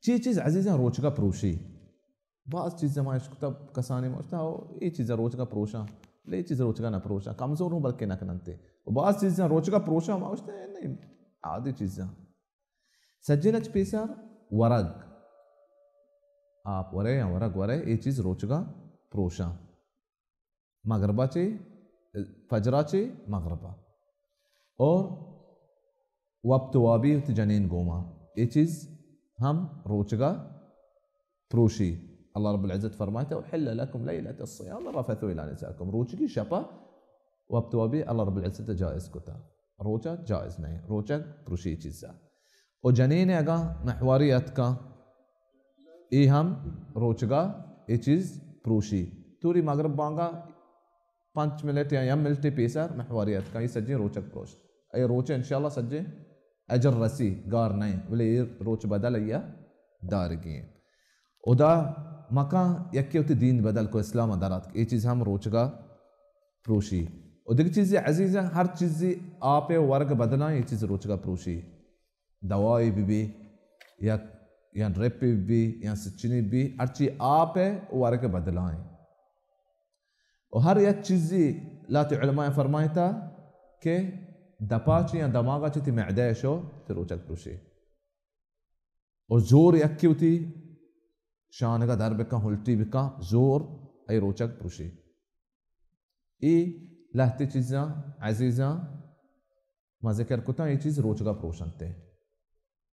چی چیز عزیزاں روچگا پروشی؟ باز چیز ما اشکتا، کسانی ما اشکتا، او، اے چیز روچگا پروشاں، لے چیز روچگا نہ پروشاں، کمزور ہوں بلکہ نہ کننتے۔ و باز چیز روچگا پروشاں، ما اشکتا، اے نہیں، عادی چیزاں۔ سجن اچ پیسر ورگ، آپ ورے یا ورگ ورے، اے چیز روچگا پروشاں۔ مغربا چے، فجرا چے، مغربا۔ اور وپت وابی وتی جنین گوما، اے چیز ہم روچگا پروشی۔ اللہ رب العزت فرمائتا، "احل لكم ليلة الصيام الرفث إلى نسائكم"، روچگی شپا وپت وابی اللہ رب العزت جائز کتا، روچا جائز نہیں، روچگ پروشی چیزا۔ و جنین اگاں مہواری اتکاں، اے ہم روچگا اے چیز پروشی۔ توری مغرب بانگا پنچ منٹ یا یک منٹے پیسر مہواری اتکاں، اے سجیں روچگ پروشت۔ اے روچ انشاءاللہ سجیں اجر رسی، گار نئیں، ولے اے روچ بدل ایا دارگی ایں۔ ادا مکان یکے وتی دین بدل کو، اسلام در آتک، اے چیز ہم روچگا پروشی۔ و دگہ چیزے عزیزاں، ہر چیزے آپ ء ورگ بدلاں، اے چیز روچگا پروشی۔ دوائے بہ بی، یا، یا ڈرپے بہ بی، یا سچنی بہ بی، ہرچی آپ ء ورگ بدلائیں۔ و ہر یک چیزی لہتے علماء فرمائتا کہ دپا چی یا دماغا چی تی معدہ شو تی روچگ پروشی۔ و زور یکی وتی شانگا در بکن، الٹی بکن، زور ای روچگ پروشی۔ ای لہتے چیزاں عزیزاں ما ذکر کتاں، اے چیز روچگا پروشنت۔